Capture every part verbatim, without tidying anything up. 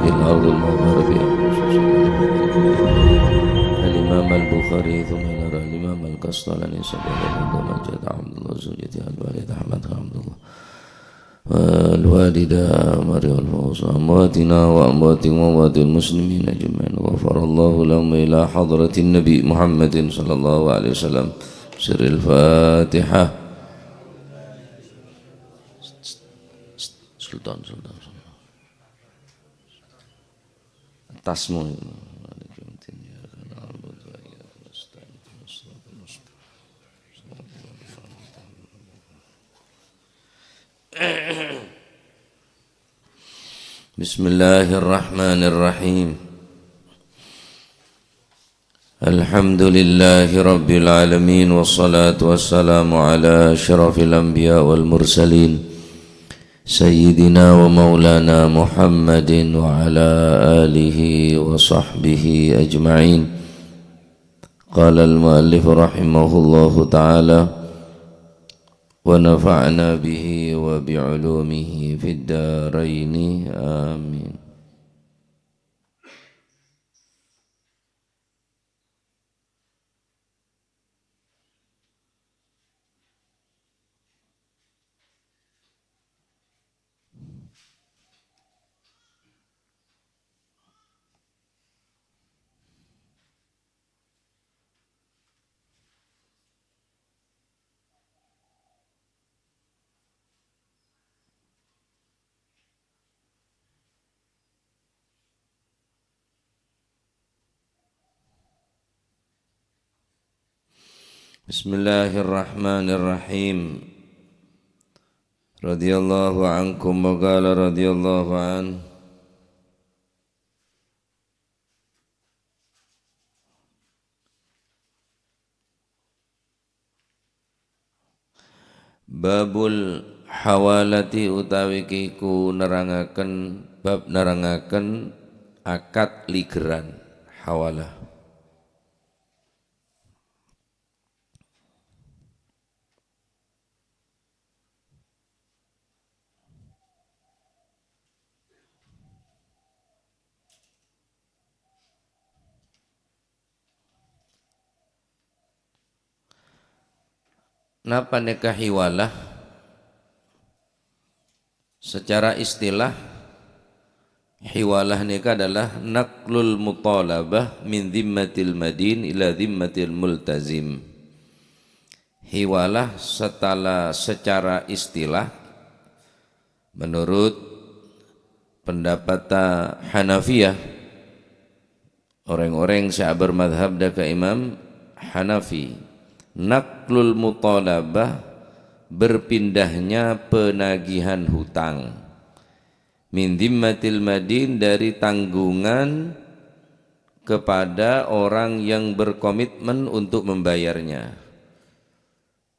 الأرض المغربية. الإمام البخاري ثم إلى الإمام القسطلاني سبحانه وتعالى عبد الله زوجته الوالدة أحمد عبد الله. والوالدة مريم الفوز أمواتنا وأمواتكم وأموات المسلمين أجمعين. غفر الله لهم إلى حضرة النبي محمد صلى الله عليه وسلم. سر الفاتحة. Sultan, Sultan, Sultan. Tasmu. بسم الله الرحمن الرحيم. الحمد لله رب العالمين، والصلاة والسلام على أشرف الأنبياء والمرسلين، سيدنا ومولانا محمد وعلى آله وصحبه أجمعين. قال المؤلف رحمه الله تعالى: ونفعنا به وبعلومه في الدارين. آمين. بسم الله الرحمن الرحيم. رضي الله عنكم وقال رضي الله عنه. Babul hawalati utawi kiku nerangaken, bab nerangaken akad ligeran, hawalah. Napa nèka hiwalah? Secara istilah, hiwalah nèka adalah naqlul mutalabah min dhimmatil madin ila dhimmatil multazim. Hiwalah setala-, secara istilah, menurut pendapat Hanafiyah, orèng-orèng sè abermadhab dâ' ka Imam Hanafi, naqlul mutalabah, berpindahnya penagihan hutang, min dhimmatil madin, dari tanggungan kepada orang yang berkomitmen untuk membayarnya.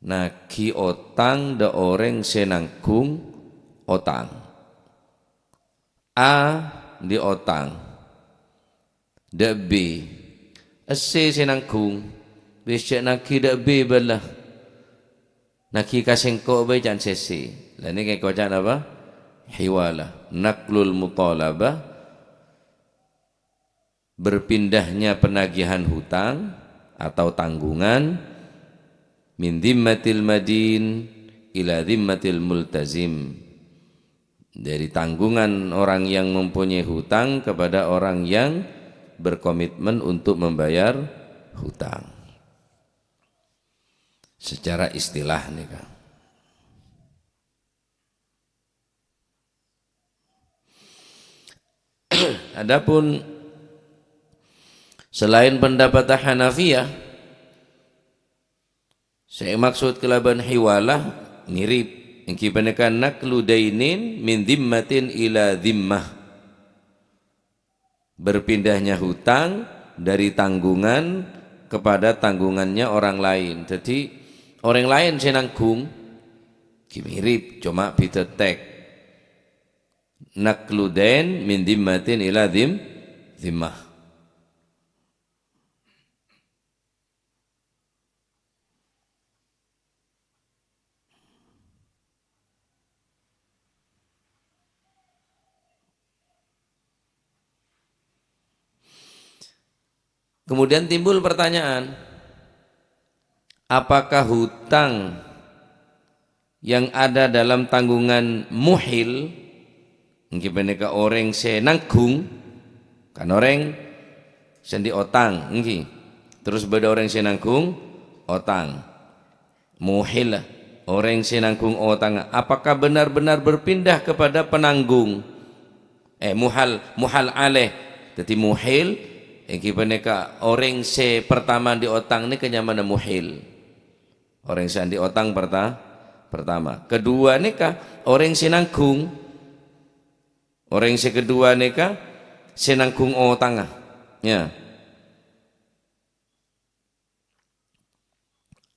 Nagi otang dâ' orèng sè nangghung otang. A andi' otang dâ' B. Essè sè nangghung, wis jhâ' nagi dâ' B bâlâ. Nagi ka sèngko' bhâi can sèsè. La nèka èkoca' napa? Hiwalah. Naqlul mutalabah, berpindahnya penagihan hutang atau tanggungan, min dhimmatil madin ila dhimmatil multazim. Dari tanggungan orang yang mempunyai hutang kepada orang yang berkomitmen untuk membayar hutang. Secara istilah nèka. Adapun selain pendapat Hanafiyah, sè èmaksud kalabân hiwalah mirip, èngghi panèka naqlu dainin min dhimmatin ila dhimmah. Berpindahnya hutang dari tanggungan kepada tanggungannya orang lain. Jadi, orèng laèn sè nangghung, ghi mirip, coma bhidhâ teks. Naqlu dain min dhimmatin ila dhim-, dhimmah. Kemudian timbul pertanyaan, apakah hutang yang ada dalam tanggungan muhil, èngghi panèka orèng sè nangghung, kan orèng sè andi' otang, èngghi. Terros bâdâ orèng sè nangghung otang. Muhil, orèng sè nangghung otangnga, apakah benar-benar berpindah kepada penanggung? Eh, muhal, muhal alaih. Dhâddhi muhil, èngghi panèka orèng sè pertama andi' otang nèka nyamana muhil. Orèng sè andi' otang perta-, pertama. Kedua nèka orèng sè nangghung. Orèng sè kedua nèka sè nangghung otangnga. Ya.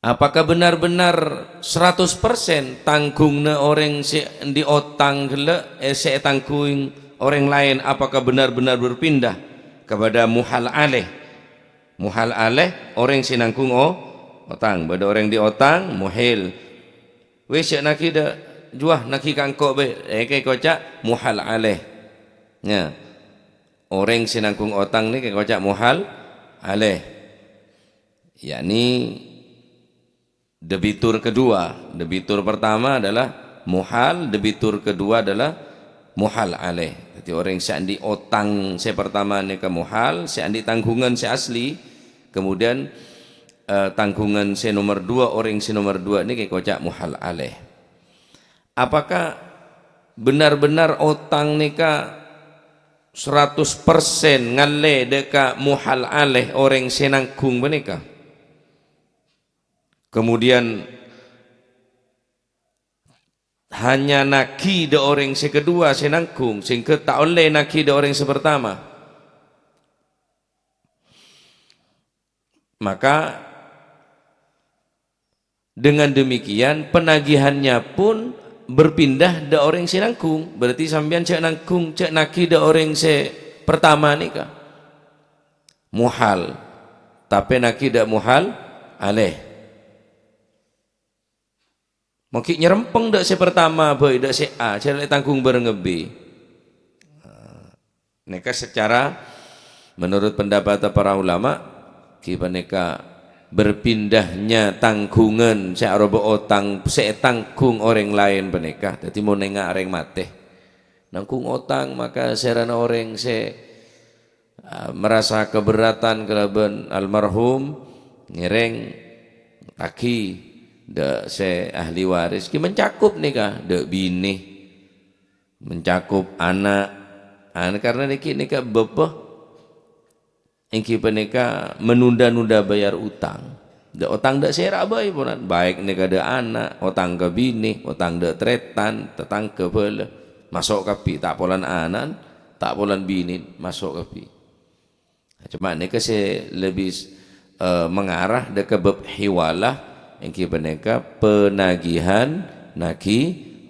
Apakah benar-benar seratus persen tangghungnga orèng sè andi' otang ghellâ', eh, sè ètangghung orèng laèn, apakah benar-benar berpindah kepada muhal alaih? Muhal alaih, orèng sè nangghung o-, otang. Bâdâ orèng andi' otang, muhil. "Wis, jhâ' naghi dâ', juwâ naghi ka engko' bhâi." Èngghi èkoca' muhal alaih. Ya. Orèng sè nangghung otang nèka èkoca' muhal alaih. Yakni debitur kedua. Debitur pertama adalah muhal, debitur kedua adalah muhal alaih. Dhâddhi orèng sè andi' otang sè pertama nèka muhal, sè andi' tangghungan sè asli, kemudian, eh, tangghungan sè nomer dua, orèng sè nomer dua nèka èkoca' muhal alaih. Apakah benar-benar otang nèka seratus persen ngallè dâ' ka muhal alaih orèng sè nangghung panèka? Kemudian hanya naghi dâ' orèng sè kedua sè nangghung, sehingga ta' ollè naghi dâ' orèng sè pertama. Maka, dengan demikian, penagihannya pun berpindah dâ' orèng sè nangghung. Berarti sampèyan jhâ' nangghung, jhâ' naghi dâ' orèng sè pertama nèka. Muhal. Tapè naghi dâ' muhal alaih. Mon ghi' nyarempeng dâ' sè pertama bhâi, dâ' sè A, jhâ' la ètangghung bhâreng kabbhi. Nèka secara menurut pendapat para ulama, ghi panèka berpindahnya tangghungan sè aropa otang sè ètangghung orèng laèn panèka. Dhâddhi mon nènga' orèng matè, nangghung otang, maka sèrana orèng sè, ah, merasa keberatan kalabân almarhum ngèrèng taghi dâ' sè ahli waris, ghi mencakup nèka, dâ' binè, mencakup ana'. Ana-, karena nèkè, nèka bâbâ èngghi panèka menunda-nunda bayar utang. Dâ-, otang dâ' sèra bhâi polana, baik nèka dâ' ana', otang ka binè, otang dâ' tarètan, tatangghâ bhâlâ, maso' kabbhi, ta' polana ana'na, ta' polana binèna, maso' kabbhi. Coma nèka sè lebbi, eh, mengarah dâ' ka bab hiwalah, èngghi panèka penagihan naghi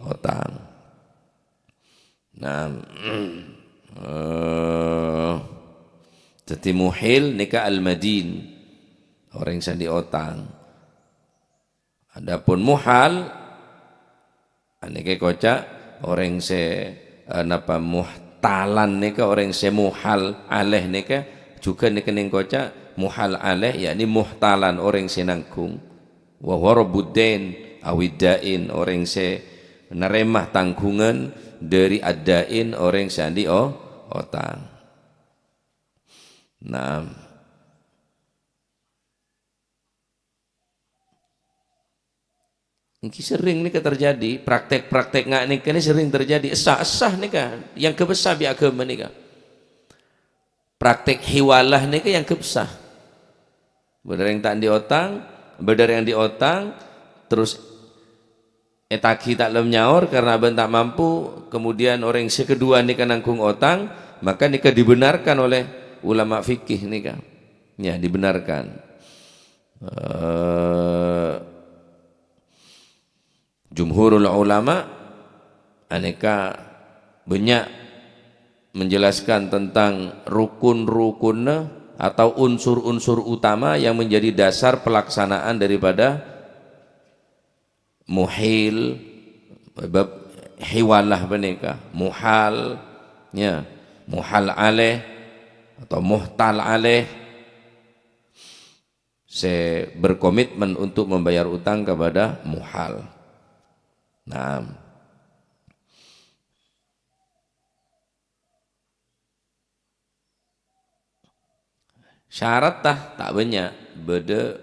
otang. Nah, eh, dhâddhi muhil nèka al-madin, orèng sè andi' otang. Adapun muhal, anèka èkoca' orèng sè, eh, napa, muhtalan nèka, orèng sè muhal alaih nèka, jhughân nèka nèng koca' muhal alaih, yakni muhtalan, orèng sè nangghung. Wa huwa rabbud dain awid dain, orèng sè narèma tangghungan dâri ad-dain, orèng sè andi' o-, otang. Nah, nèka sering nèka terjadi, praktek-praktek nga' nèka nè sering terjadi, essa-essa nèka, èyangghep essa bi' aghâma nèka. Praktek hiwalah nèka èyangghep essa. Bâdâ orèng ta' andi' otang, bâdâ orèng andi' otang, terros ètaghi ta' lem nyaor karena abâ'na ta' mampu, kemudian orèng sè kedua nèka nangghung otang, maka nèka dibenarkan oleh ulama fikih nèka. Ya, dibenarkan. Eh, jumhurul ulama anèka bânnya' menjelaskan tentang rukun-rukunna atau unsur-unsur utama yang menjadi dasar pelaksanaan daripada muhil, bab hiwalah panèka, muhal, ya, muhal alaih atau muhtal alaih. sè berkomitmen untuk membayar utang kepada muhal. Naam. Syaratta ta' bânnya', bâdâ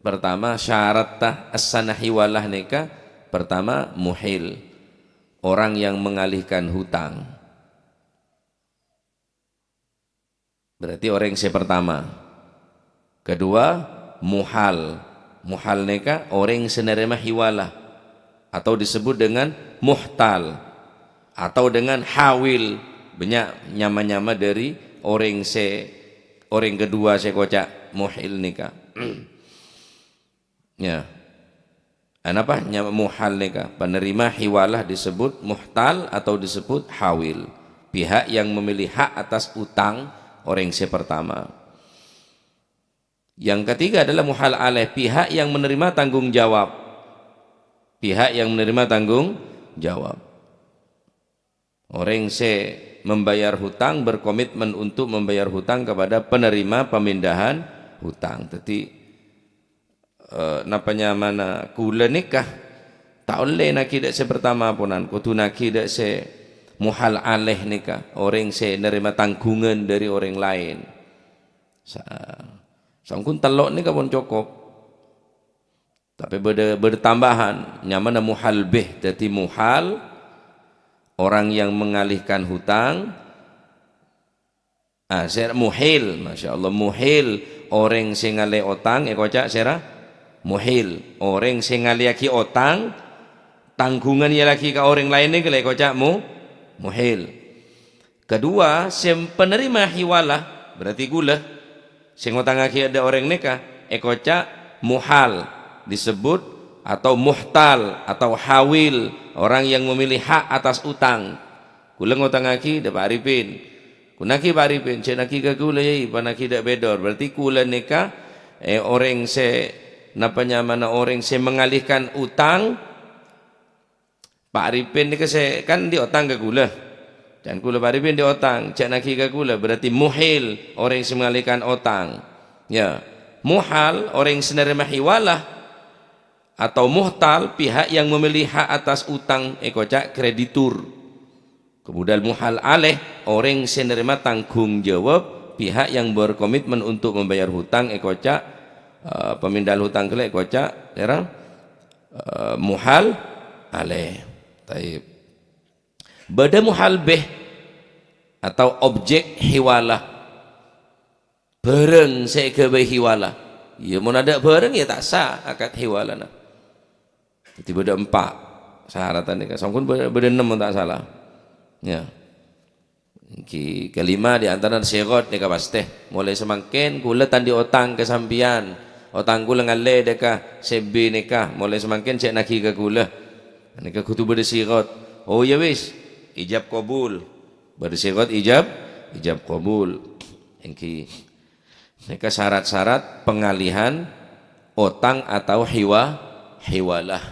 pertama syaratta essana hiwalah nèka pertama muhil, orang yang mengalihkan hutang. Berarti orèng sè pertama. Kedua, muhal. Muhal nèka orèng sè narèma hiwalah atau disebut dengan muhtal atau dengan hawil. Bânnya' nyama-nyama dâri orèng sè, orèng kedua sè koca' muhil nèka. Ya. Anapa nyama muhal nèka? Penerima hiwalah disebut muhtal atau disebut hawil. Pihak yang memilih hak atas utang orèng sè pertama. Yang ketiga adalah muhal alaih, pihak yang menerima tanggung jawab. Pihak yang menerima tanggung jawab. Orèng sè membayar hutang, berkomitmen untuk membayar hutang kepada penerima pemindahan hutang. Dhâddhi, eh, napa nyamana kulâ nèka ta' ollè nagi dâ' sè pertama ponan, kodhu nagi dâ' sè muhal alaih nèka, orèng sè narèma tangghungan dâri orèng laèn. Sa-, songghun tello' nèka pon cokop. Tapè bâdâ, bâdâ tambahan, nyamana muhal bih. Dhâddhi muhal, orang yang mengalihkan hutang. Ah, sè muhil, masyaallah, muhil, orèng sè ngalè otang èkoca' sèra? Muhil. Orèng sè ngalèyaghi otang, tangghungan èyalèyaghi ka orèng laèn nèka la èkoca' mu-, muhil. Kedua, sè penerima hiwalah, berarti kulâ, sè ngotangaghi dâ' orèng nèka, èkoca' muhal, disebut atau muhtal atau hawil, orang yang memilih hak atas utang. Kulâ ngotangaghi dâ' Pak Arifin. Kunaghi Pak Arifin, jhâ' naghi ka kulâ, yâ, panaghi dâ' Bedor. Berarti kulâ nèka, eh, orèng sè, napa nyamana orèng sè mengalihkan utang, Pak Arifin nèka sè kan andi' otang ka kulâ. Can kulâ Pak Arifin andi' otang, jhâ' naghi ka kulâ, berarti muhil, orèng sè mengalihkan otang. Ya, muhal, orèng sè narèma hiwalah, atau muhtal, pihak yang memilih hak atas utang, èkoca' kreditur. Kemudian muhal alaih, orèng sè narèma tanggung jawab, pihak yang berkomitmen untuk membayar hutang, èkoca', eh, pemindahan hutang ghellâ' èkoca', sèra? Eh, muhal alaih. Taib. Bâdâ muhal bih atau objek hiwalah. Bârâng sè èghâbây hiwalah. Iyâ, mon adâ' bârâng, iyâ ta' sah akad hiwalana. Dhâddhi bâdâ empa' saradhân nèka. Songghun bâ-, bâdâ ennem mon ta' sala. Ya. Èngghi kelima di antara sighot nèka pastè. Molaè samangkèn kulâ ta' andi' otang ka sampèyan. Otang kulâ ngallè dâ' ka sè B nèka. Molaè samangkèn jhâ' naghi ka kulâ. Nèka kodhu bâdâ sighot. Oh, ya wis. Ijab qabul. Bâdâ sighot ijab, ijab qabul. Èngghi. Nèka syarat-syarat pengalihan otang atau hiwa-, hiwalah.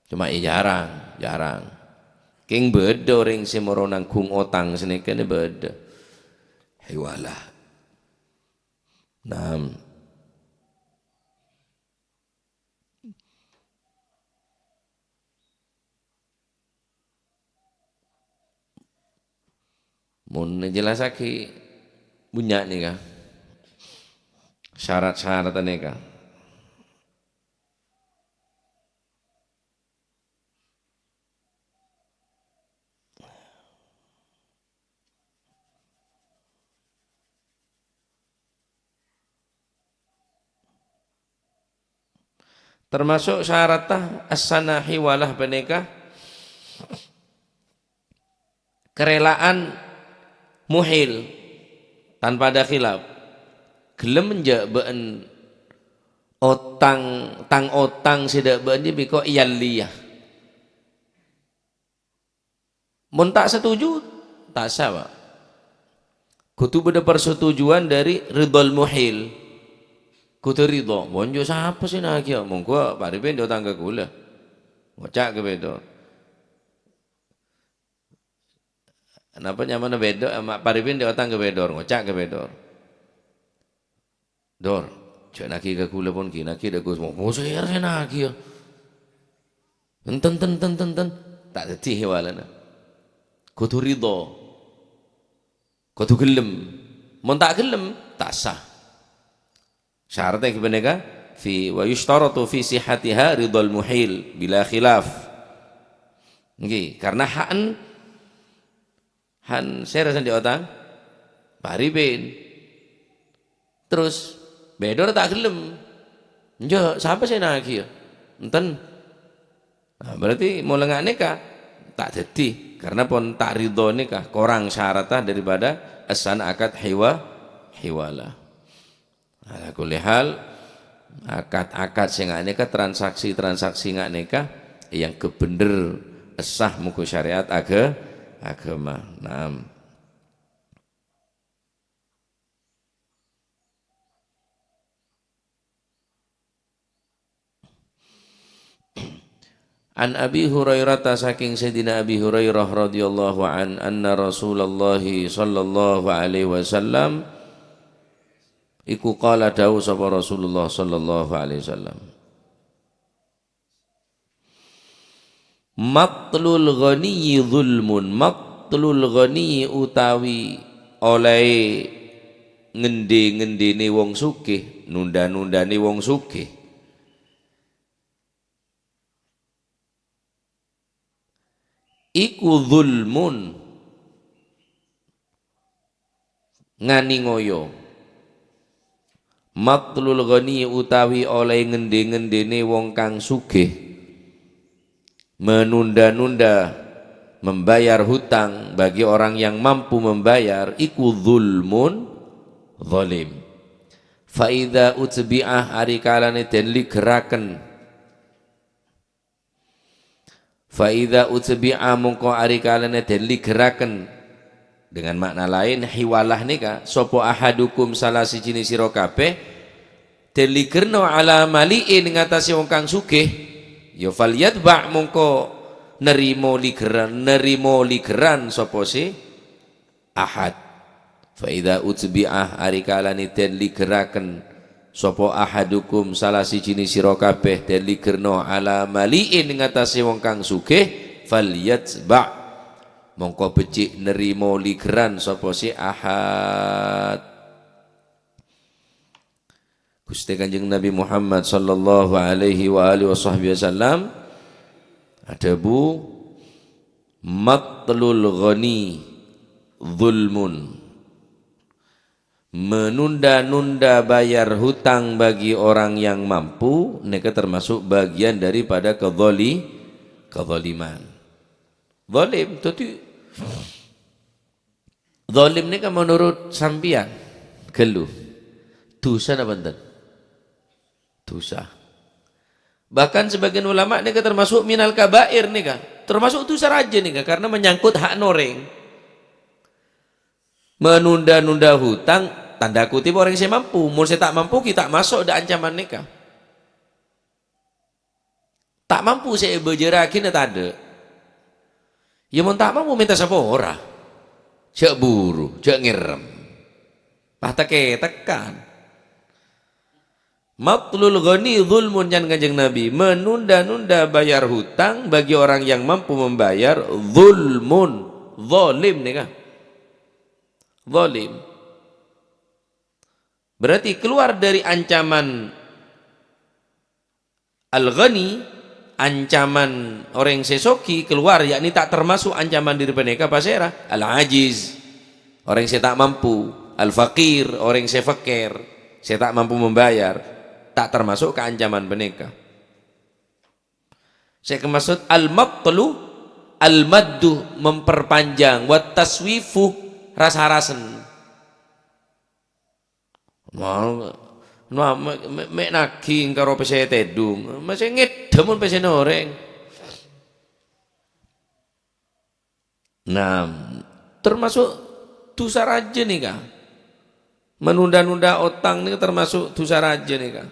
Cuma ya jarang, jarang. Kèng bâdâ orèng sè moro nangghung otang sanèka nè bâdâ. Hiwalah. Nah. Mon èjellassaghi bânnya' nèka syarat-syarat nèka. Termasuk syaratta essana hiwalah panèka karelaan muhil tanpa ada khilaf. Ghellem enjâ' bâ'en otang, tang otang sè dâ' bâ'en jiyâ bhâko èyalèya. Mon ta' setuju, ta' sah, Pak. Kodhu bâdâ persetujuan dâri ridhal muhil. Kodhu ridho. Mon jâ' sapa sè naghi, ya? Mongghu, Pak Arifin andi' otang ka kaulâ. Ngoca' ka Bedor. Napa nyamana Bedor? Ma-, Pak Arifin andi' otang ka Bedor. Ngoca' ka Bedor. Dor, "Jhâ' nagi ka ghulâ pon, ghi nagi dâ' Gus." "Mo-, moser sè nagi, ya." Enten, ten, ten, ten, ten. Ta' dhâddhi hiwalana. Kodhu ridho. Kodhu ghellem. Mon ta' ghellem, ta' sah. Syaratnya ghânèka, fi, "Wa yusytaratu fi sihhatiha ridhal muhil bila khilaf." Ngghi, karena ha'en, ha'en sèra sè andi' otang? Paripen. Terros, bâdâ ta' ghellem? Enjâ', sapa sè nagi, ya? Enten. Nah, berarti mola nga' nèka ta' dhâddhi, karena pon ta' ridho nèka, korang syaratta daripada essana akad hiwa-, hiwala. Ala kulli hal, akad-akad sè nga' nèka, transaksi-transaksi nga' nèka, yang kebender essah monggu syariat aga-, agama. Naam. An Abi Hurairah, saking Sayyidina Abi Hurairah radhiyallahu an, anna Rasulullah sallallahu alaihi wasallam iku qala, dawuh sapa Rasulullah sallallahu alaihi wasallam, "Matlul ghaniyyi zulmun." Matlul ghaniyyi utawi olèhè ngendhi-ngendhine wong sugih, nunda-nundane wong sugih. Iku zulmun, nganèngoyo. Matlul ghani utawi olèhè ngendhi-ngendhine wong kang sugih. Menunda-nunda membayar hutang bagi orang yang mampu membayar, iku zulmun, zalim. Fa idza utbi'ah, ari kalane den ligeraken. Fa idza utbi'a, mongko ari kalane den ligeraken. Dengan makna lain, hiwalah nèka, sapa ahadukum, salah sijine sira kabeh, den ligerno ala mali'in, ing atase wong kang sugih, ya falyatba', mongko nerimo ligeran, nerimo ligeran sapa se ahad. Fa idza utbi'ah, ari kalane den ligeraken sapa ahadukum, salah sijine sira kabeh, den ligerno ala mali'in, ing atase wong kang sugih, falyatba', mongko becik nerimo ligeran sapa se ahad. Guste Kanjeng Nabi Muhammad sallallahu alaihi wa alihi wasahbihi wasallam adhabu, "Matlul ghani zulmun." Menunda-nunda bayar hutang bagi orang yang mampu, nèka termasuk bagian daripada kezali-, kezaliman. Zalim, dadi zalim nèka menurut sampeyan, ghâllu, dusa napa enten? Dusa. Bahkan sebagian ulama nèka termasuk minal kabair nèka, termasuk dusa raja nèka, karena menyangkut hak orèng. Menunda-nunda hutang, tanda kutip orèng se mampu. Mon se ta' mampu, ghi' ta' maso' dha' ancaman nèka. Ta' mampu se ebajaraghina tadha'. Ya, mon ta' mampu, menta sapora. Jhâ' buru, jhâ' ngerrem. Pas teke-tekan. Matlul ghani zulmun, can Kanjeng Nabi, menunda-nunda bayar hutang bagi orang yang mampu membayar, zulmun, zalim nèka. Zalim. Berarti keluar dari ancaman al-ghani, ancaman orèng se sogi keluar, yakni ta' termasuk ancaman dhiri panèka pasera? Al-ajiz, orèng se ta' mampu, al-faqir, orèng se fakir, se ta' mampu membayar, ta' termasuk ka ancaman panèka. Se kemaksud al-matlu, al-maddu, memperpanjang, wat taswifu, ras-arasen. Wah, wah, me', me', me' naging karo pèssè tèdung, masa ngedhemon pèssèna orèng. Nah, termasuk dusa raja nèka. Menunda-nunda otang nèka termasuk dusa raja nèka.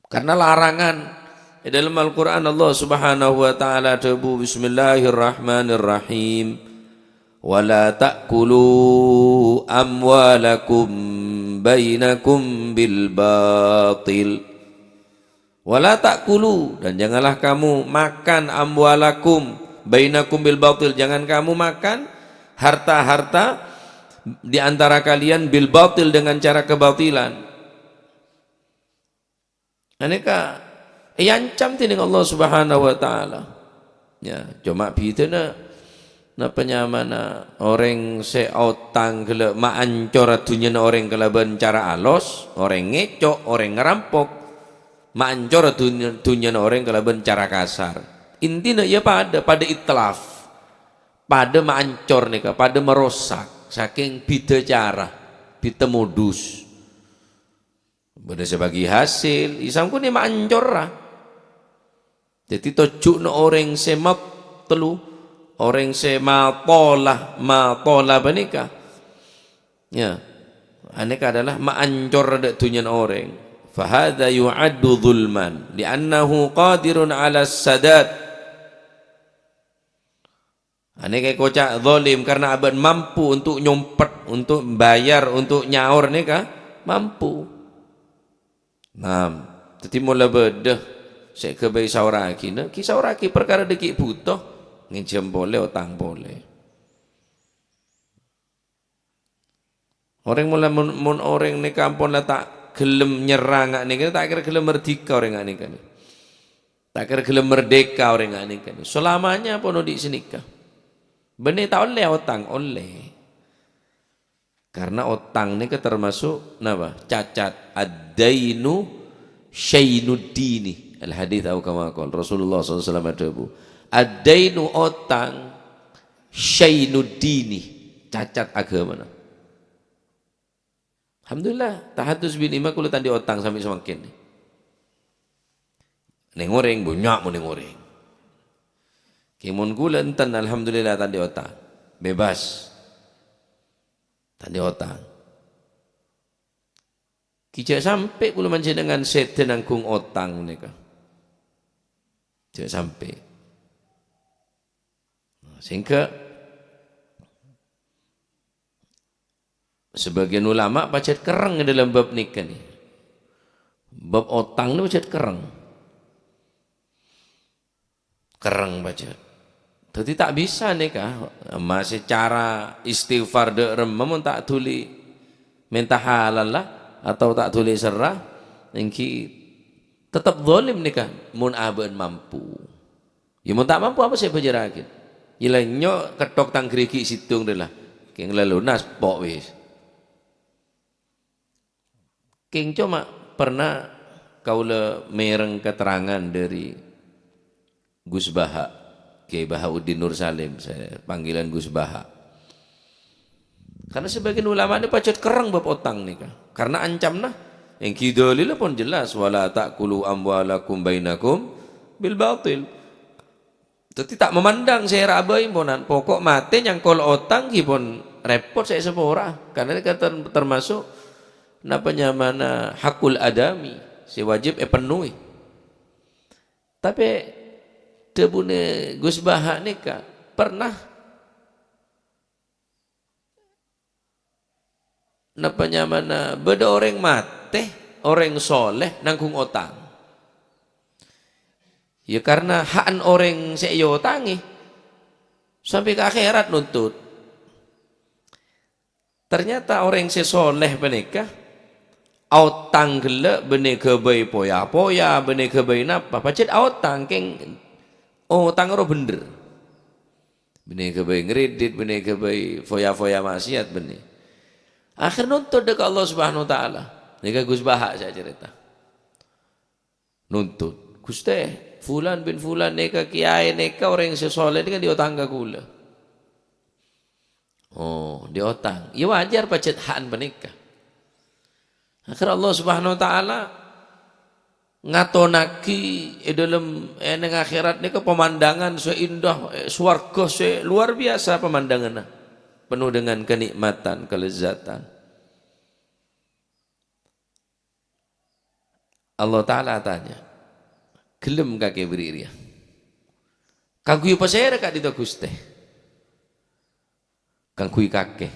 Karena larangan. Di dalam Al-Quran Allah Subhanahu wa Ta'ala adhabu, "Bismillahirrahmanirrahim. Wa la ta'kulu amwalakum bainakum bil batil. Wa la ta'kulu, dan janganlah kamu makan amwalakum bainakum bil batil, jangan kamu makan harta-harta di antara kalian bil batil, dengan cara kebatilan. Anèka èancam dhinèng Allah Subhanahu wa Ta'ala. Ya, coma bhidhâna, napa nyamana orèng sè aotang ghellâ' maancora dhunnyana orèng kalabân cara alos, orèng ngèco', orèng ngarampok, maancora dhunnya-, dhunnyana orèng kalabân cara kasar. Intina ya padâ, padâ itlaf, padâ maancor nèka, padâ marosak, sakèng bhidhâ cara, bhidhâ modus. Bâdâ sè bâgi hasil, ya sampon è maancora. Dhâddhi, tojjhuna orèng sè matlu, orèng sè matola, matola panèka. Ya, anèka adalah maancor dâ' dhunnyana orèng. Fahadza yu'addu dzulman, li'annahu qadirun 'ala sadad. Anèka èkoca' zalim karena abâ'na mampu untuk nyompet, untuk bayar, untuk nyaor nèka mampu. Nam, dhâddhi mola bâdâ sè èghâbây saoraghina, ghi saoraghi parkara dhâggi' bhuto, ngènjhâm polè, otang polè. Orèng mola mon, mon orèng nèka ampon la ta' ghellem nyerrang nga' nèka, ta' kèra ghellem merdeka orèng nga' nèka nè. Ta' kèra ghellem merdeka orèng nga' nèka nè. Selamanya pon odi' sanèka. Bânnè ta' ollè otang, ollè. Karena otang nèka termasuk napa? Cacat. Ad-dainu syainuddini. Al-hadits au kama qol. Rasulullah sallallahu alaihi wasallam adhâbu, "Ad-dainu, otang, syainuddini, cacat aghâmana." Alhamdulillah, tahadus binè ma' kaulâ ta' andi' otang samè' samangkèn. Nèng orèng, bânnya' mon nèng orèng. Kèng mon kaulâ enten, alhamdulillah, ta' andi' otang. Bebas. Ta' andi' otang. Ghi jhâ' sampè' kaulâ panjhennengngan sèdhâ nangghung otang nèka. Jhâ' sampè'. Nah, sehingga sebagian ulama pajhât kerrèng è dâlem bab nèka nè. Bab otang nè pajhât kerrèng. Kerrèng pajhât. Dhâddhi ta' bisa nèka, ma' secara istighfar dâ' remma mon ta' dhuli mènta halal la, atau ta' dhuli serra, èngghi tetep zalim nèka mon abâ'na mampu. Ya, mon ta' mampu, apa sè èbhâjârraghi? Ya, la nyo' ketthok tang ghrighi' sèttong rè la. Kèng la lunas, po' wis. Kèng coma pernah kaulâ mèreng keterangan dâri Gus Baha, Kiai Bahauddin Nur Salim, saya panggilan Gus Baha. Karena sebagian ulama nè pajhât kerrèng bab otang nèka. Karena ancamna, èngghi dalilla pon jelas, "Wa la ta'kulu amwalakum bainakum bil batil." Dhâddhi ta' mamandang sè èra abâi ponan. Pokok matè nyangkol otang ghi pon rèpot sè èsapora. Karena nèka ter-, termasuk napa nyamana hakul adami sè wajib èpennoè. Tapè dhâbuna Gus Baha nèka pernah napa nyamana bâdâ orèng matè, orèng soleh nangghung otang. Ya, karena ha'na orèng sè èotangè, sampè' ka akhèrat nuntut. Ternyata orèng sè soleh panèka aotang ghellâ' bânnè ghâbây poya-poya, bânnè ghâbây napa, pajhât aotang kèng otang rowa bhendher. Bânnè ghâbây ngredit, bânnè ghâbây foya-foya maksiat, bânnè. Akhèr nuntut dâ' ka Allah Subhanahu wa Ta'ala. Nèka Gus Baha sè acarèta. Nuntut, "Ghustè, Fulan bin Fulan nèka, kiyaè nèka, orèng sè soleh nèka diotang ka kaulâ." Oh, diotang. Ya wajar pajhât ha'na panèka. Akhèr Allah Subhanahu wa Ta'ala ngatonaghi è dâlem, è nèng akhèrat nèka pemandangan sè indah, eh, sowarga sè luar biasa pemandanganna, penuh dengan kenikmatan, kelezatan. Allah Ta'ala atanya, "Ghellem kakè èberri' rèya?" "Kaangghuy pasèra ka'dinto, Ghustè?" "Kaangghuy kakè."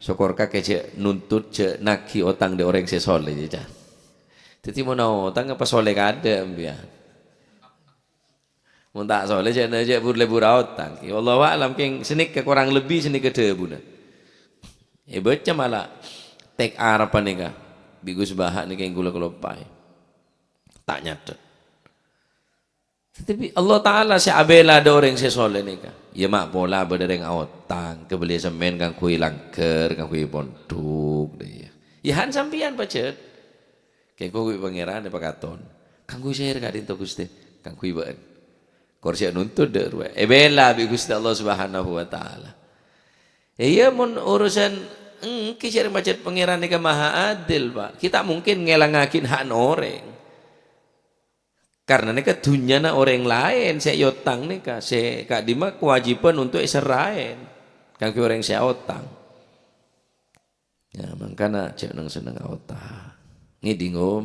Sokor kakè jhâ' nuntut, jhâ' naghi otang dâ' orèng sè soleh, jâ', Ca'. Dhâddhi mon aotang apa soleh kadâ', embiyan. Mon ta' soleh, jhâ' na-, jhâ' bur-lebur aotang. Ya, wallahu a'lam, kèng sanèka korang lebbi sanèka dhâbuna. Èbâca mala teks Arab panèka, bi' Gus Baha' nèka kèng kaulâ kaloppaè. Ta' nyatet. Tetapi Allah Ta'ala sè abhilâ dâ' orèng sè soleh nèka. Ya, ma' pola bâdâ rèng aotang, kabelliyâ semmèn kaangghuy langghâr, kaangghuy pondhuk, dâ' iyâ. Ya, han sampèyan pajhât. Kèng kaangghuy Pangèran èpakaton. Kaangghuy sèra ka'dinto, Ghustè? Kaangghuy bâ'ân. Kor sè nuntut dâ' rowa. Èbhilâ bi' Ghustè Allah Subhanahu wa Ta'ala. Iyâ, mon urusan èngghi sè pajhât Pangèran nèka maha adil, Pak. Ghi' ta' mungkin ngèlangngaghi ha'na orèng. Karna nèka dhunnyana orèng laèn sè èotang nèka, sè ka'dimma kawâjibhân untuk èserraè kaangghuy orèng sè aotang. Ya, mangkana jhâ' neng-senneng aotang. Ngèdhing, Om?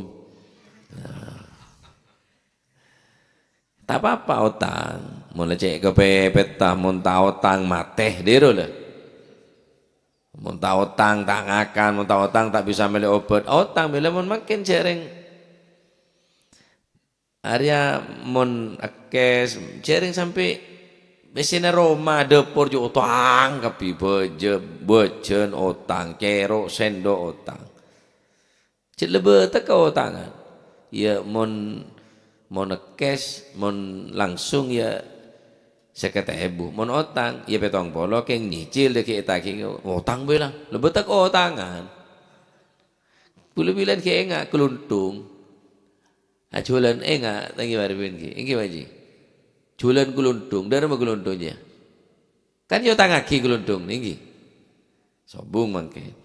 Ya. Ta' apa-apa otang. Mon la cè' kapèpètta, mon ta' otang, matè, dhiro la. Mon ta' otang, ta' ngakan, mon ta' otang, ta' bisa mellè obhât. Otang, bilâ mon mangkèn jhâreng. Arèya mon èkes, jhâreng sampè' bessèna roma, dâpor jhâ' otang kabbhi, bâjâ-, bâjân otang, cèro', sèndhuk otang. Jhâ' lebâ tekka otangan. Iyâ, mon, mon èkes, mon langsung, iyâ, sèket èbu. Mon otang, iyâ, pètong polo, kèng nyicil, dâgghi' ètaghi, otang bhâi la. Lebâ tekka otangan. Bulâ bilân ghi' ènga' kalonthong. Ajhuwâlân ènga', ta' ènggi bârâmma ghi'. Ènggi, Pak Ji? Jhuwâlân kalonthong, dârâmma kalonthong, jâ? Kan èotangngaghi kalonthong, ènggi? Sobung mangkèn.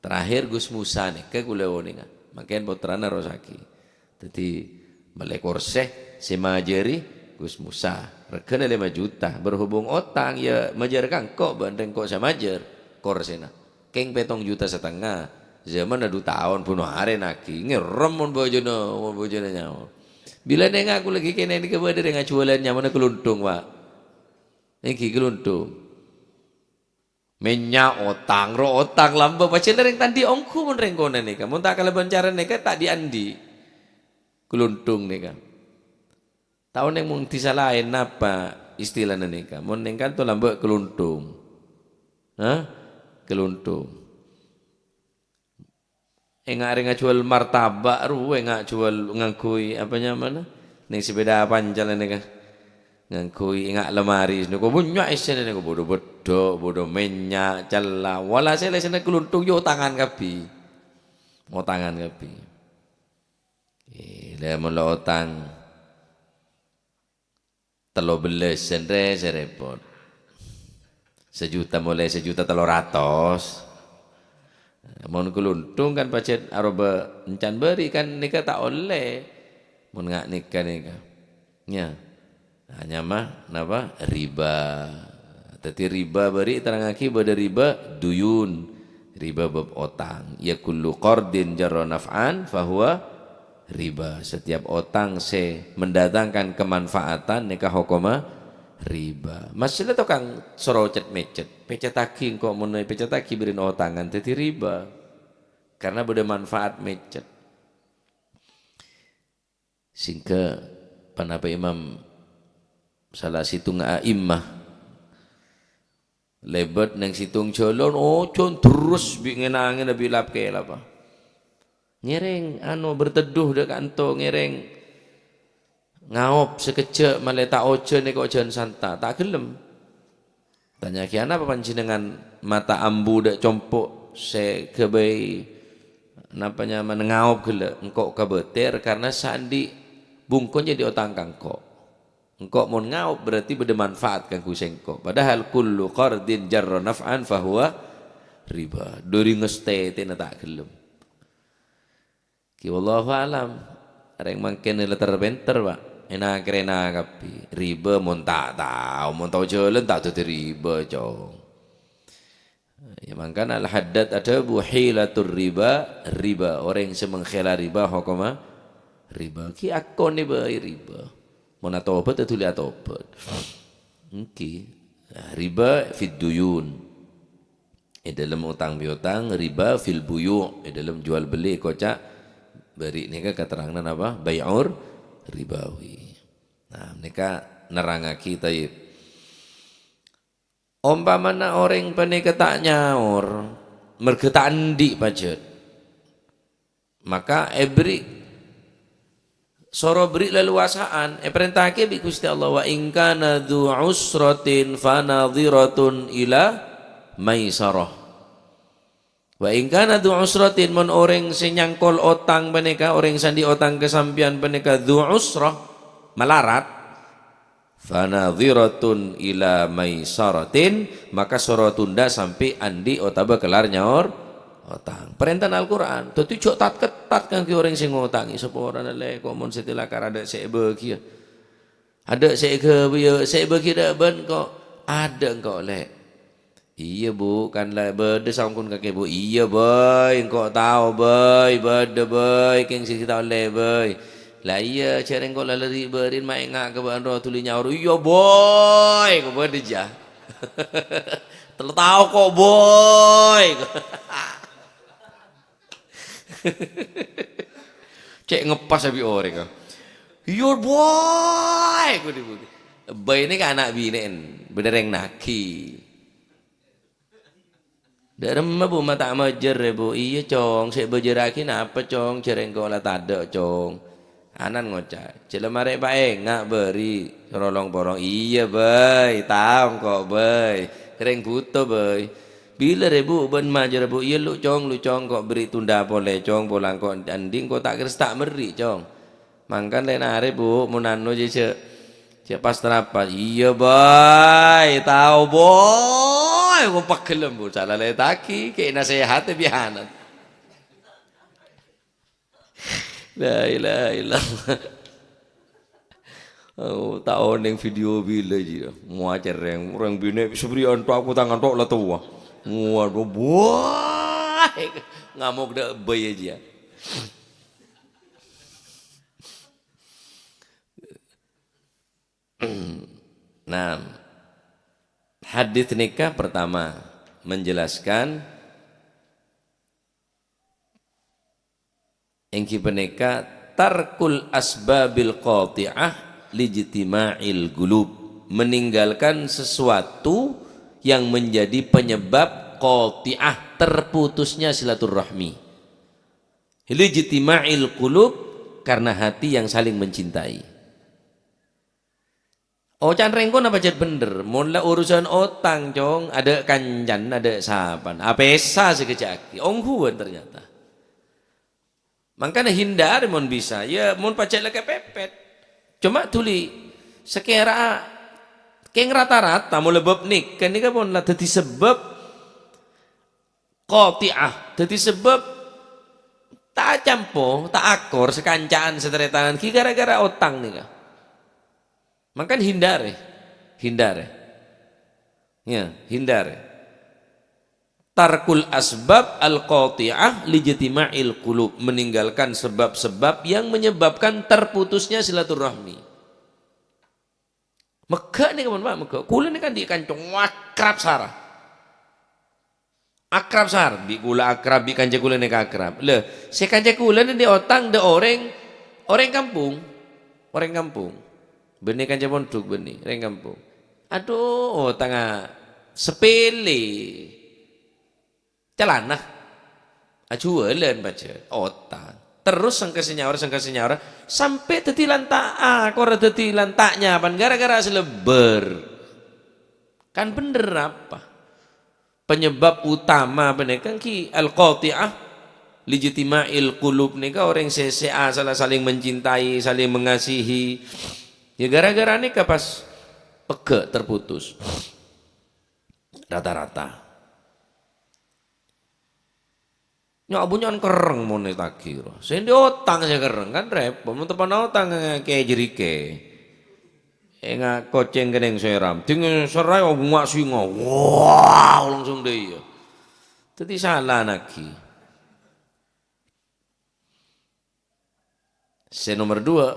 Terakhir Gus Musa nèka kaulâ onènga. Mangkèn pottrana nerrossaghi. Dhâddhi mellè korsè sè majâri Gus Musa. Regghâna lèma juta. Berhubung otang, iyâ, majâr ka engko', bân rèng engko' sè majâr korsèna. Kèng pètong juta satengnga. Jhâmanna du taon, buno arè naghi. Ngèrèm mon bhâjâna, mon bhâjâna nyaman. Bilâ nènga' kaulâ ghi' kènè' nèka bâdâ rèng ajhuwâlân nyamana kalonthong, Pak. Ènggi kalonthong. Mènnya' otang, ro otang lambâ', pajhât la rèng ta' andi' ongghu mon rèng konè nèka. Mon ta' kalabân cara nèka, ta' dhi'-andi'. Kalonthong nèka. Ta' onèng mon dhisa laèn napa istilana nèka? Mon nèng kanto lambâ' kalonthong. Hah? Kalonthong. Ènga' rèng ajhuwâl martabak rowa, ènga' jhuwâl ngangghuy, apa nyamana? Nèng sepeda pancal nèka. Ngangghuy ènga' lemari, nèko bânnya' èssèna nèko, bâdâ beddhâk, bâdâ mènnya', cella. Walhasil èssèna kalonthong, iyâ, otangan kabbhi. Otangan kabbhi. Eh, la mon la otang tello bellâs, sè rè-, sè rèpot. Sajuta molaè sajuta tello ratos. Mon kalonthong kan pajhât aroba encan bâri' kan nèka ta' ollè. Mon nga' nèka nèka. Nya. Nah, nyama napa? Riba. Dhâddhi riba bâri' terrangngaghi bâdâ riba duyun. Riba bab otang. Ya kullu qardin jarra naf'an fahuwa riba. Setiap otang sè mendatangkan kemanfaatan nèka hokomma riba. Masalah tokang soro cet-mècet. Pècèttaghi engko' mon pècèttaghi bâriyân otangan dhâddhi riba. Karena bâdâ manfaat mècet. Sehingga ponapa Imam salah sèttongnga a'immah lèbât nèng sèttong jhâlân, ojhân terros bi' ngèn-angèn bi' lap-kèlap. Ngèrèng, anu, berteduh dâ' kanto, ngèrèng ngaop sakejjhâ' malè ta' ojhân èkojhân santa, ta' ghellem. Tanya'aghi, "Anapa panjhennengngan mata ambu dâ' compo' sè ghâbây, napa nyamana, ngaop ghellâ'? Engko' kabâter karna sè andi' bungkona jadi otang ka engko'." Engko' mon ngaop berarti bâdâ manfaat kaangghuy sèngko'. Padahal kullu qardin jarra naf'an fahuwa riba. Dâri ngastètèna ta' ghellem. Ki wallahu alam. Rèng mangkèn la ter-pènter, Pak. Èna-kèrèna kabbhi. Riba mon ta' tao, mon tao jhâlân ta' dhâddhi riba, Cong. Ya, mangkana Al-Haddad adhâbu, "Hilatur riba, riba." Orèng sè mangkhèla riba hokomma riba. Ghi' akonè bhâi riba. Mon atobhât, dhuli atobhât. Ènggi. Nah, riba fid duyun. È dâlem otang piotang, riba fil buyu', è dâlem jual beli koca' bâri' nèka katerrangan apa? Bai'ur ribawi. Nah, nèka nerrangaghi, thayyib. Ompamana orèng panèka ta' nyaor, mergâ ta' andi' pajhât, maka èberri', soro berri' leluasaan, èparènta'aghi bi' Ghustè Allah, "Wa in kana dzu usratin fa nadhiratun ila maisarah." "Wa in kana dzu usratin," mon orèng sè nyangkol otang panèka, orèng sè andi' otang ka sampèyan panèka dzu usrah, malarat, "fa nadhiratun ila maisaratin," maka soro tunda sampè' andi' otabâ kellar nyaor otang. Parèntana Al-Qur'an. Dhâddhi jhâ' tat-kettat kaangghuy orèng sè ngotangè. Saporana, Lè', ko' mon sè tèla kar adâ' sè èbâghiyâ. Adâ' sè èghâbâyâ, sè èbâghi dâ' bân ko'. Adâ' engko', Lè'. Iyâ, Bu', kan la bâdâ songkon kakè, Bu'. Iyâ, bâi, engko' tao, bâi, bâdâ, bâi, kèng sè ta' ollè, bâi. La iyâ, jhâreng ko' la lari bârin ma' enga' ka bâ'na ro duli nyaor. Iyâ, bâi, ko' bâdâ jâ. Tella tao ko', bâi. Cè' ngeppas abi orèng, ah. "Iyâ, bâi," ko' dibudi. Bâi nèka ana' binè'en, bâdâ rèng naghi. "Dâ' remma, Bu', ma' ta' majâr, Bu'?" "Iyâ, Cong, sè èbâjârraghi napa, Cong? Jhâreng ko' la tadâ', Cong." Anan ngoca', "Jhâ' la marè paènga' bâri', rolong-polong." "Iyâ, bâi, tao engko', bâi. Rèng bhuto, bâi." "Bilâ rè, Bu', bân majârra, Bu'?" "Iyâ, lu, Cong, lu, Cong, ko' bâri' tunda polè, Cong, polang ko' andi' engko' ta' kèra ta' merri', Cong." "Mangkana lè' narè, Bu', mon anu jâ', jâ', jâ' pas-trapas." "Iyâ, bâi, tao, bâi." Ko' pegghellem, Bu', salalè'aghi, kè' nasèhatè bi'ana. La ilaha illallah. Oh, ta' onèng video bilâ jiyâ. Mua cèrrèng, orèng binè' sabri'an to' aku tangan to' la towa. Waduh, buah. Ngamok dâ' bâi jiyâ. Nah, hadis nèka pertama menjelaskan èngghi panèka tarkul asbabil qati'ah lijtima'il qulub, meninggalkan sesuatu yang menjadi penyebab qati'ah, terputusnya silaturahmi. Lijtima'il qulub, karena hati yang saling mencintai. Oca'na rèng ko' napa jhât bhendher? Mon la urusan otang, Cong, adâ' kancana, adâ' sapana. Apèsa sè èghâjâ'aghi. Ongghuwân ternyata. Mangkana hindari mon bisa. Ya, mon pajhât la kepepet. Coma dhuli, sakèra kèng rata-rata, mon la bab nèka, nèka pon la dhâddhi sabâb qati'ah. Dhâddhi sabâb ta' acampo, ta' akor, sakanca'an, sataretanan, ghi gara-gara otang nèka. Mangkana hindari, hindari. Ya, hindari. Tarkul asbab al-qati'ah lijtima'il qulub, meninggalkan sebab-sebab yang menyebabkan terputusnya silaturahmi. Megghâ' nèka, mon, Pak, megghâ'. Kaulâ nèka andi' kanca akrab sara. Akrab sara, bi' kaulâ akrab, bi' kanca kaulâ nèka akrab. Lha, sè kanca kaulâ nèka andi' otang dâ' orèng, orèng kampong. Orèng kampong. Bânnè kanca pondhuk bânnè, orèng kampong. Adhu, otangnga sapèlè. Calana. Ajhuwâlân pajhât, otang. Terros sengka sè nyaor, sengka sè nyaor, sampè' dhâddhi la ta' akor, dhâddhi la ta' nyapan gara-gara sè lebbâr. Kan bhendher apa? Penyebab utama panèka èngghi al-qati'ah lijtima'il qulub nèka orèng sè, sè asalla saling mencintai, saling mengasihi. Ya gara-gara nèka pas pegghâ' terputus. Rata-rata. Nya' bunyan kerreng mon ètagi ro. Sè andi' otang sè kerreng kan repot. Mon teppa'na otang kè jârèkè. Enga' kocèng kenning sèram. Ding sèraè bunga singa. Wow, langsung dâ' iyâ. Dhâddhi sala nagi. Sè nomer dua,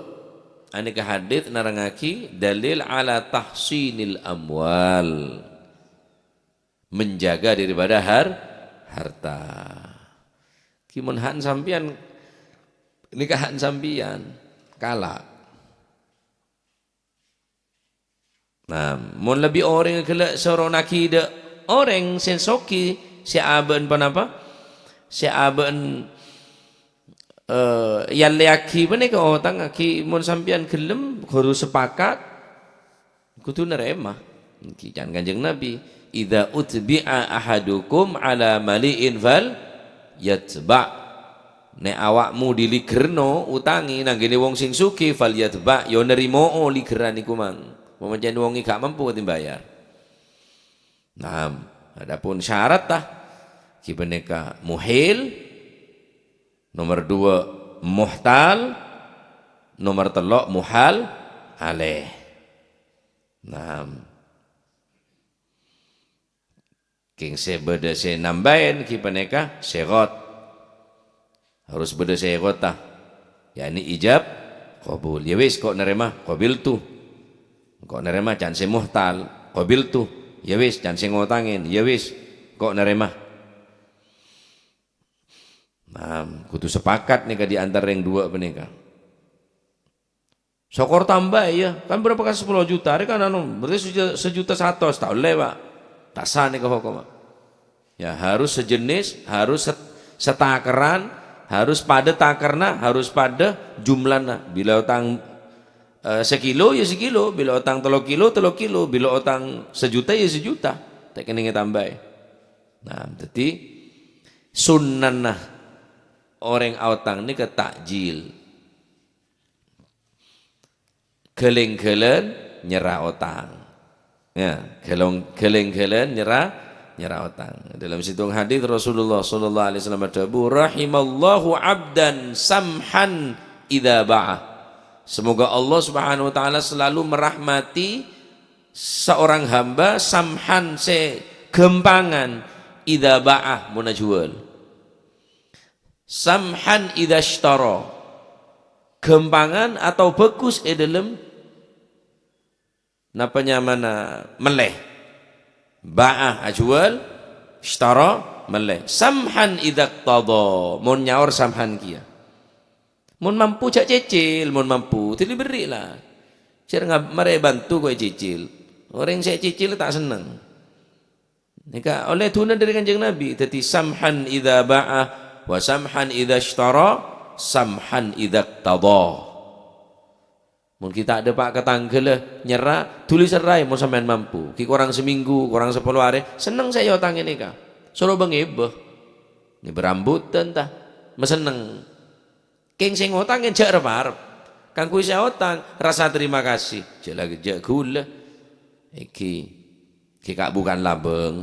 anèka hadits nerrangngaghi dalil ala tahsinil amwal. Menjaga daripada har-, harta. Ki mon han sampeyan, nèka han sampeyan, kala'. Nah, mon lebbi orèng ghellâ' soronaghi dâ' orèng sè soghi, sè abâ'na ponapa? Sè abâ'na, eh, èyallèyaghi panèka otangnga, ghi mon sampèyan ghellem, ghuru sepakat, kodhu narèma. Ghi can Kanjeng Nabi, "Idza utbi'a ahadukum ala mali'in fal yatba'." Nè' awa'mu diligherno utangè nangghâna wong sè soghi, fal yatba', ya narèmo'o ligherran iku mang. Mon pancèn wongè ghi' mampu kadi mbayar. Naam, adapun syarat ta, ghi panèka muhil, nomor dua muhtal, nomor tello' muhal alaih. Naam. Kèng sè bâdâ sè nambâi ghi panèka sighah. Harus bâdâ sighah ta. Yakni ijab qabul. Ya wis, kok narèma, qabiltu. Kok narèma can sè muhtal, qabiltu. Ya wis, can sè ngotangè, ya wis, kok narèma. Nah, kodhu sepakat nèka di antara yang dua panèka. Sokor tambâi, ya. Kan berapa kan sepuluh juta, arè kan anu, berarti sejuta, sejuta satos, ta' ollè, Pak. Ta' sah nèka hokomma. Ya, harus sejenis, harus set-, setakeran, harus padâ takerna, harus padâ jumlana. Bilâ otang, eh, sekilo, ya sekilo. Bilâ otang tello kilo, tello kilo. Bilâ otang sejuta, ya sejuta. Ta' kennèngè tambâi. Nah, dhâddhi sunnana orèng aotang nèka ta'jil. Ghâlèng-ghâlân nyerra otang. Ya, ghâlong-, ghâlèng-ghâlân nyerra, nyerra otang. Dalam sèttong hadis Rasulullah sallallahu alaihi wasallam adhâbu, "Rahimallahu abdan samhan idza ba'a." Semoga Allah Subhanahu wa taala selalu merahmati seorang hamba samhan sè ghâmpangan idza ba'a mon ajhuwâl. Samhan idza ishtara. Ghâmpangan atau bhâghus è dhâlem napa nyamana mellè. Ba'a ajhuwâl, ishtara mellè. Samhan idza iqtada. Mon nyaor samhan kèya. Mon mampu jhâ' cècèl, mon mampu, dhuli berri' la. Jhâ' ngab-, marè bhânto kok ècècèl. Orèng sè ècècèl ta' senneng. Nèka ollè dhunna dhâri Kanjeng Nabi. Dhâddhi, "Samhan idza ba'a wa samhan idza ishtara, samhan idza iqtada." Mon ghi' ta' dâpa' ka tangghâlâ nyerra, dhuli serraè mon sampèyan mampu. Ghi' korang samènggu, korang sapolo arè, senneng sè èotangè nèka. Soro bâng-èbâ. Nèbâ rambutan ta, masenneng. Kèng sè ngotangè jhâ' rep-arep. Kaangghuy sè aotang, rasa terima kasih. Jhâ' la, jhâ' ghulâ. Èngghi, ghi' ka' bukan labâng.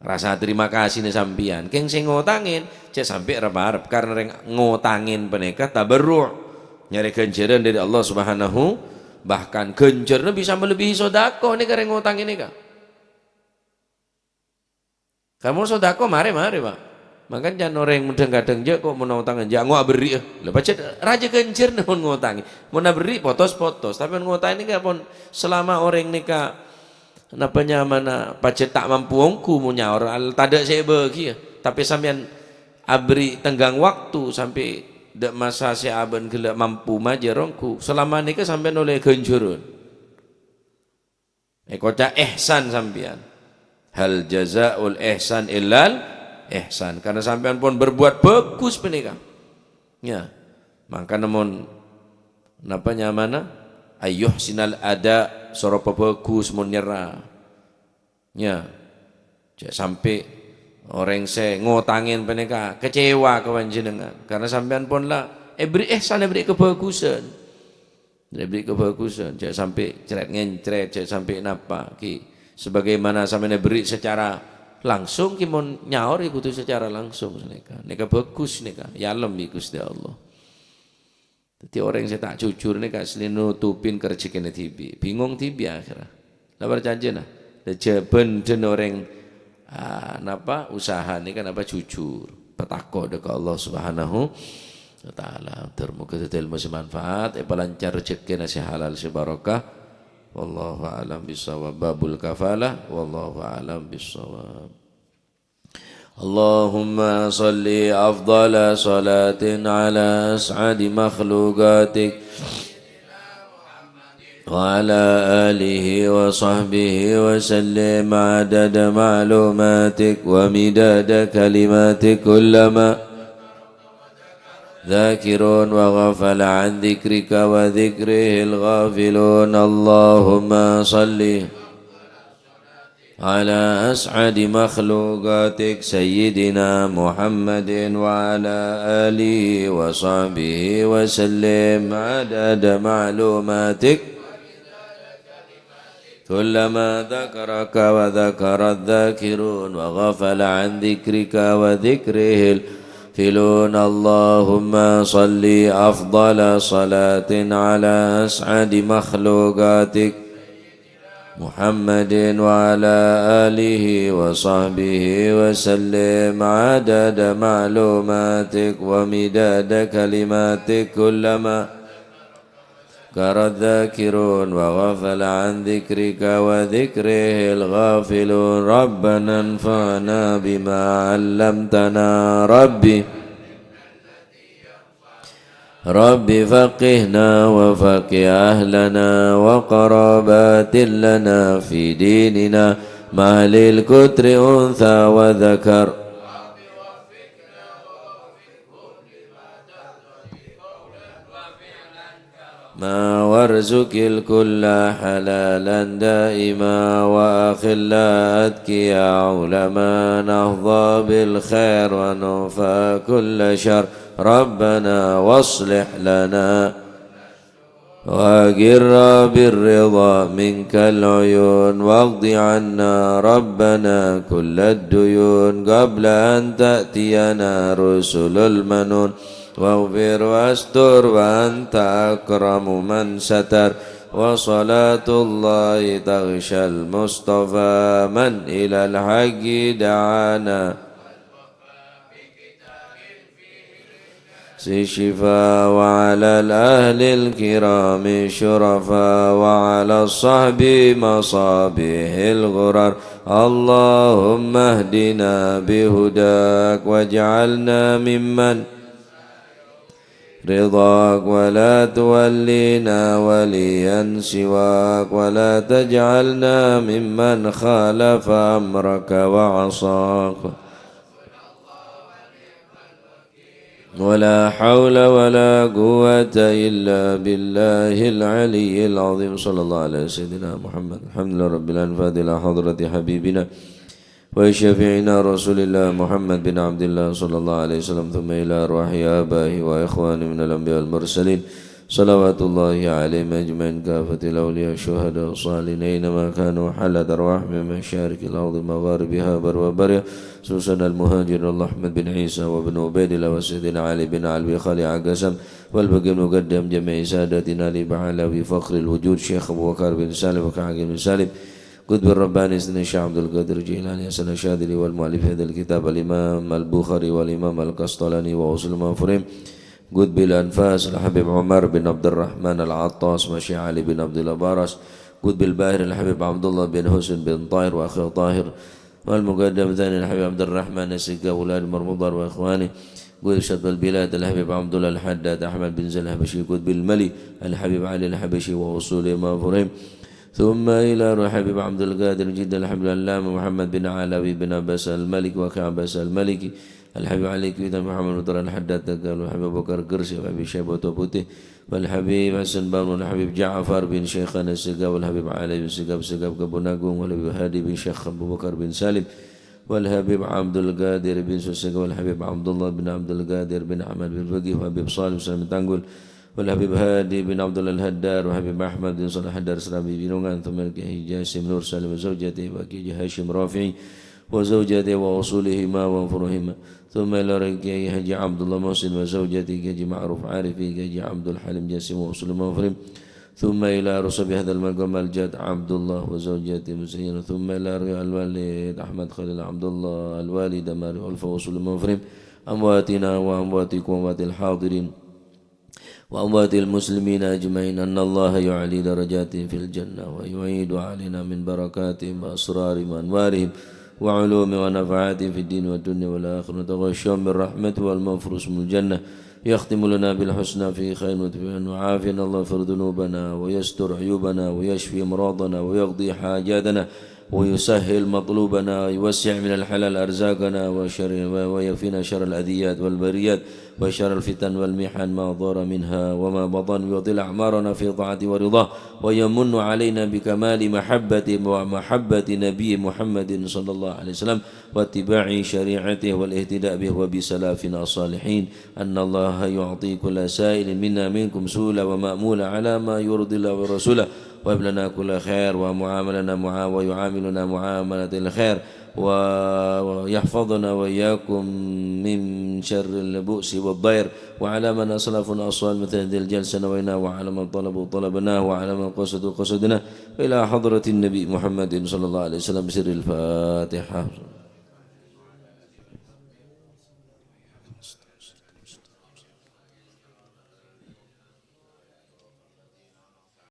Rasa terima kasihna sampèyan. Kèng sè ngotangè, jhâ' sampè' rep-arep. Karna rèng ngotangè panèka tabarru'. Nyarè ghânjhârân dhâri Allah Subhanahu, bahkan ghânjhârânna bisa melebihi sodako nèka rèng ngotangè nèka. Kan mon sodako marè-marè, Pak. Mangkana can orèng dhâng-kadhâng, "Jhâ' kok mon otangè, jhâ' ngo' aberri'â." Lah, pajhât rajâ ghânjhârânna mon ngotangè. Mon aberri' potos-potos. Tapè mon ngotangè nèka pon selama orèng nèka napa nyamana pajhât ta' mampu ongghu mon nyaor al-, tadâ' sè èbâgiyâ. Tapè sampèyan aberri' tenggang waktu sampè' dâ' masa sè abâ'na ghellâ' mampu majâr ongghu. Selama nèka sampèyan ollè ghânjhârân. Èkoca' ihsan sampèyan. "Hal jazaul ihsan illal ihsan." Karna sampèyan pon berbuat bhâghus panèka. Ya. Mangkana mon, napa nyamana? "Ayyuhsinal ada," soro pabhâghus mon nyerra. Ya. Jhâ' sampè' orèng sè ngotangè panèka kecewa ka panjhennengngan. Karna sampèyan pon la èberri' ihsan, èberri' kabhâghusân. Èberri' kabhâghusân, jhâ' sampè' crèt-ngèncrèt, jhâ' sampè' napa, ghi. Sebagaimana sampèyan èberri' secara langsung, ghi mon nyaor, ghi kodhu secara langsung, sanèka. Nèka bhâghus, nèka. Èalem bi' Ghustè Allah. Dhâddhi, orèng sè ta' jujur nèka asli nutupin ka rejhekkèna dhibi'. Bingong dhibi' akhèrra. La parcajâna. La jhâ' bhândhân orèng, ah, napa, usaha nèka napa jujur. Patako' dâ' ka Allah Subhanahu wa Ta'ala. Dhâr moghâ dhâddhi èlmo sè manfaat, èpalancar rejhekkèna sè halal, sè barokah. Wallahu a'lam bishawab. Babul kafalah. Wallahu a'lam bishawab. اللهم صل أفضل صلاة على أسعد مخلوقاتك وعلى آله وصحبه وسلم عدد معلوماتك ومداد كلماتك كلما ذاكرون وغفل عن ذكرك وذكره الغافلون. اللهم صل على أسعد مخلوقاتك سيدنا محمد وعلى آله وصحبه وسلم عدد معلوماتك كلما ذكرك وذكر الذاكرون وغفل عن ذكرك وذكره الغافلون. اللهم صل أفضل صلاة على أسعد مخلوقاتك محمد وعلى آله وصحبه وسلم عدد معلوماتك ومداد كلماتك كلما ذكر الذاكرون وغفل عن ذكرك وذكره الغافلون. ربنا انفعنا بما علمتنا ربي رب فقهنا وفقه أهلنا وقرابات لنا في ديننا مع أهل القطر أنثى وذكر. ما وارزق الكل حلالا دائما وأخلاء أتقياء علماء نحظى بالخير ونكفى كل شر. ربنا واصلح لنا وأقر بالرضا منك العيون واقض عنا ربنا كل الديون قبل أن تأتينا رسل المنون واغفر واستر وأنت أكرم من ستر. وصلاة الله تغشى المصطفى من إلى الحق دعانا. الشفاء وعلى الأهل الكرام الشرفاء وعلى الصحب مصابيح الغرر. اللهم اهدنا بهداك واجعلنا ممن رضاك ولا تولينا وليا سواك ولا تجعلنا ممن خالف أمرك وعصاك. ولا حول ولا قوة إلا بالله العلي العظيم. صلى الله على سيدنا محمد. الحمد لله رب العالمين. الفاتحة إلى حضرة حبيبنا وشفيعنا رسول الله محمد بن عبد الله صلى الله عليه وسلم، ثم إلى أرواح آبائه وإخوانه من الأنبياء والمرسلين، صلوات الله عليهم أجمعين، كافة الأولياء والشهداء والصالحين، أينما كانوا حلت أرواحهم من مشارق الأرض ومغاربها برها وبحرها، خصوصا المهاجر الله أحمد بن عيسى وابن عبيد الله وسيدنا علي بن علوي خليع قسم والباقي المقدم جميع ساداتنا لبعلوي فخر الوجود شيخ أبو بكر بن سالم وكعب بن سالم قطب الرباني سيدنا الشيخ عبد القادر الجيلاني حسن الشاذلي والمؤلف هذا الكتاب الإمام البخاري والإمام القسطلاني وأصول المفاهيم قطب الأنفاس الحبيب عمر بن عبد الرحمن العطاس مشي علي بن عبد الله باراس قطب الباهر الحبيب عبد الله بن حسين بن طاهر وأخي طاهر والمقدم الثاني الحبيب عبد الرحمن السقا أولاد مرمضان وإخوانه قطب شطب البلاد الحبيب عبد الله الحداد أحمد بن زين الحبشي قطب الملي الحبيب علي الحبشي وأصول المفاهيم ثم إلى روح الحبيب عبد القادر جد الحبيب العلامة محمد بن علوي بن عباس المالكي وأخي عباس المالكي الحبيب علي كويتا محمد مطر الحداد تقال والحبيب أبو بكر قرسي والحبيب شيبة بوتي والحبيب حسن بامون والحبيب جعفر بن شيخان السقا والحبيب علي بن سقا بسقا بكبون أقوم والحبيب هادي بن شيخ أبو بكر بن سالم والحبيب عبد القادر بن سوسق والحبيب عبد الله بن عبد القادر بن أحمد بن فقيه والحبيب صالح سلام تانقول والحبيب هادي بن عبد الله الهدار والحبيب أحمد بن صالح الهدار سلام بن نونغان ثم الكي جاسم نور سالم وزوجته وكي هاشم رافعي وزوجته وأصولهما وفروعهما ثم إلى الكي حاج عبد الله محسن وزوجته كي معروف عارف كي عبد الحليم جاسم وأصول مفرم ثم إلى رسوب هذا المقام الجد عبد الله وزوجته مزينة ثم إلى رؤيا الوالد أحمد خليل عبد الله الوالدة ماري ألفا وأصول مفرم أمواتنا وأمواتكم وأموات الحاضرين وأموات المسلمين أجمعين، أن الله يعلي درجاتهم في الجنة ويعيد علينا من بركاتهم وأسرارهم وأنوارهم وعلومهم ونفعاتهم في الدين والدنيا والآخرة، وتغشاهم بالرحمة والمغفرة من الجنة، يختم لنا بالحسنى في خير وتوفيق وعافية، الله يغفر ذنوبنا ويستر عيوبنا ويشفي أمراضنا ويقضي حاجاتنا ويسهل مطلوبنا ويوسع من الحلال أرزاقنا وشر-، ويكفينا شر الأذيات والبريات وشر الفتن والمحن ما ظهر منها وما بطن، ويطيل أعمارنا في طاعته ورضاه، ويمن علينا بكمال محبته ومحبة نبيه محمد صلى الله عليه وسلم واتباع شريعته والاهتداء به وبسلفنا الصالحين. أن الله يعطي كل سائل منا منكم سؤلا ومأمولا على ما يرضي الله ورسوله، ويهب لنا كل خير ومعاملنا معا-، ويعاملنا معاملة الخير، و-، ويحفظنا وإياكم من شر البؤس والضير، وعلى من أسلفنا الصالح مثل هذه الجلسة نوينا، وعلى من طلبوا طلبنا، وعلى من قصدوا قصدنا، إلى حضرة النبي محمد صلى الله عليه وسلم. سر الفاتحة.